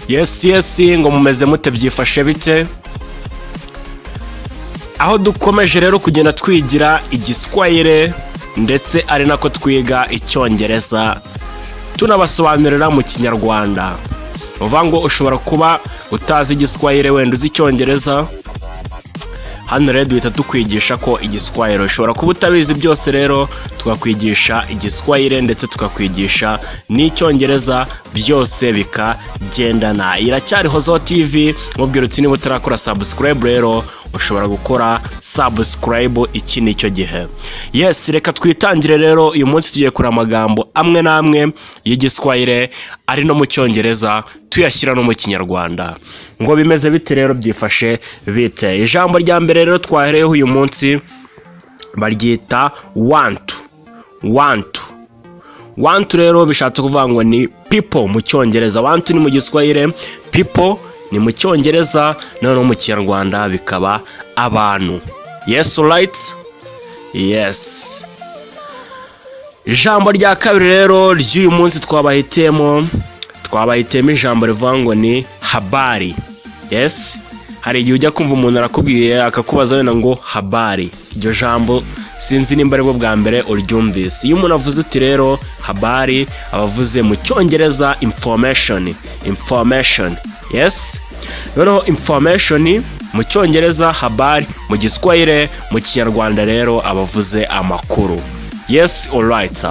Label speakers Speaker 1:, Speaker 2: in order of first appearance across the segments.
Speaker 1: Yes, ngo mumeze mute? Byifashe bite? Aho dukomeje rero kugenda twigira Igiswahili, ndetse ari nako twiga Icyongereza, tunabasobanurira mu Kinyarwanda. Uvuga ngo ushobora kuba utazi Igiswahili, wenda uzi Icyongereza. Hano rero duhita tukwigisha ko Igiswahili ushobora kuba utabizi byose, rero tukakwigisha Igiswahili ndetse tukakwigisha n'Icyongereza, byose bikagendana. Iracyari Hozo TV. Mubwira uti niba utarakora subscribe rero, ushobora gukora subscribe, iki ni cyo gihe. Yes, reka twitangire rero. Uyu munsi tugiye kureba amagambo amwe n'amwe y'Igiswahili ari no mu Cyongereza, tuyashyira no mu Kinyarwanda. Ngo bimeze bite rero? Byifashe bite? Ijambo rya mbere rero twahereyeho uyu munsi baryita watu. Watu, watu rero bishatse kuvuga ngo ni people mu Cyongereza. Watu ni mu Giswahili, people ni mu Cyongereza, noneho mu Kinyarwanda bikaba abantu. Yes, right, yes. Ijambo rya kabiri rero ry'uyu munsi twabahitiyemo ijambo rivuga ngo ni habari. Yes, hari igihe ujya kumva umuntu arakubwiye, akakubaza wenda ngo habari. Iryo jambo sinzi nimba aribwo bwa mbere uryumvise. Iyo umuntu avuze uti rero habari, aba avuze mu Cyongereza information. Information, yes. Noneho information mu Cyongereza, habari mu Giswahili, mu Kinyarwanda rero aba avuze amakuru. Yes, alright.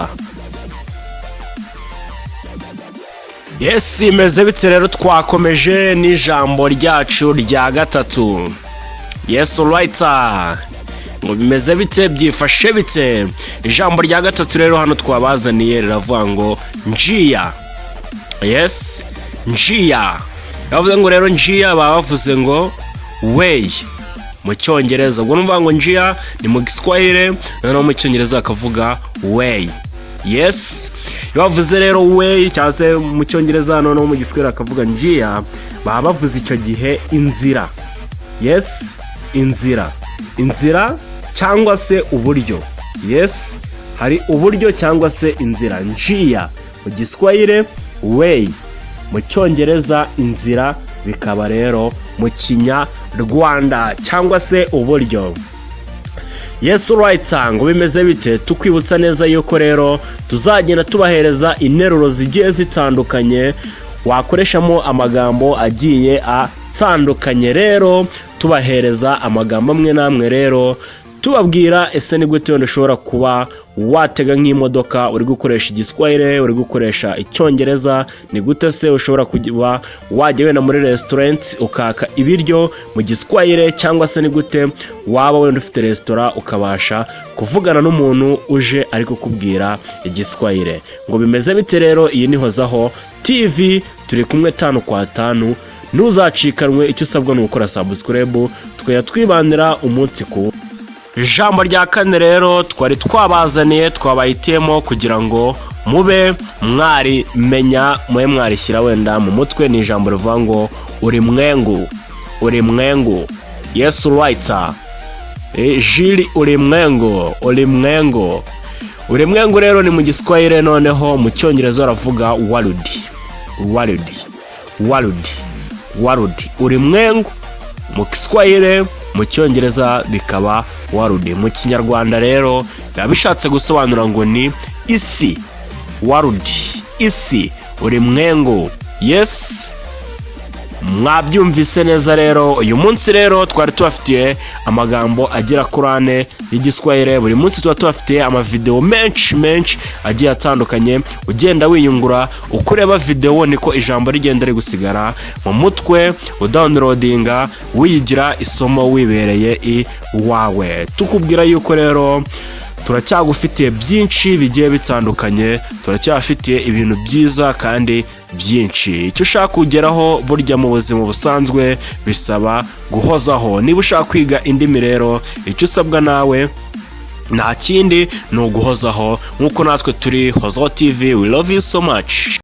Speaker 1: Yes, imeze bite rero? Twakomeje n'ijambo ryacu rya gatatu. Yes, alright. Ngo bimeze bite? Byifashe bite? Ijambo rya gatatu rero hano twabazaniye riravuga ngo njia. Yes, njia. Bavuze ngo rero njia, baba bavuze ngo way mu Cyongereza. Ubwo nuvuga ngo njia ni mu Giswahili, noneho mu Cyongereza bakavuga way. Yes, iyo bavuze rero way cyangwa se mu Cyongereza, noneho mu Giswahili bakavuga njia, baba bavuze icyo gihe inzira. Yes, inzira, inzira cyangwa se uburyo. Yes, hari uburyo cyangwa se inzira. Njia mu Giswahili, way mu Cyongereza, inzira bikaba rero mu Kinyarwanda cyangwa se uburyo. Yes, right. Ngo bimeze bite? Tukwibutsa neza yuko rero tuzagenda tubahereza interuro zigiye zitandukanye wakoreshamo amagambo agiye atandukanye. Rero tubahereza amagambo amwe n'amwe rero, tubabwira ese ni gute wenda ushobora kuba watega nk'imodoka uri gukoresha Igiswahili, uri gukoresha Icyongereza. Ni gute se ushobora kuba wajya wenda muri restaurant ukaka ibiryo mu Giswahili, cyangwa se ni gute waba wenda ufite resitora ukabasha kuvugana n'umuntu uje ari kukubwira Igiswahili? Ngo bimeze bite rero? Iyi ni Hozaho TV, turi kumwe tanu kwa tanu, ntuzacikanwe. Icyo usabwa ni ugukora subscribe, tukajya twibanira umunsi ku. Ijambo rya kane rero twari twabazaniye, twabahitiyemo kugira ngo mube mwarimenya, mube mwarishyira wenda mu mutwe, ni ijambo rivuga ngo ulimwengu. Ulimwengu, yes, right. Jili ulimwengu, ulimwengu. Ulimwengu rero ni mu Giswahili, noneho mu Cyongereza baravuga world. World, world, world. Ulimwengu mu Kiswahili, mu Cyongereza bikaba world. Mu Kinyarwanda rero biba bishatse gusobanura ngo ni isi. World, isi, ulimwengu. Yes, mwabyumvise neza rero. Uyu munsi rero twari tubafitiye amagambo agera kuri ane y'Igiswahili. Buri munsi tuba tubafitiye amavidewo menshi menshi agiye atandukanye. Ugenda wiyungura, uko ureba videwo niko ijambo rigenda rigusigara mu mutwe, udownloadinga, wiyigira isomo wibereye iwawe. Tukubwira yuko rero turacyagufitiye byinshi bigiye bitandukanye, turacyafitiye ibintu byiza kandi byinshi. Icyo ushaka kugeraho burya mu buzima busanzwe bisaba guhozaho. Niba ushaka kwiga indimi rero, icyo usabwa nawe nta kindi, ni uguhozaho, nk'uko natwe turi Hozaho TV. We love you so much.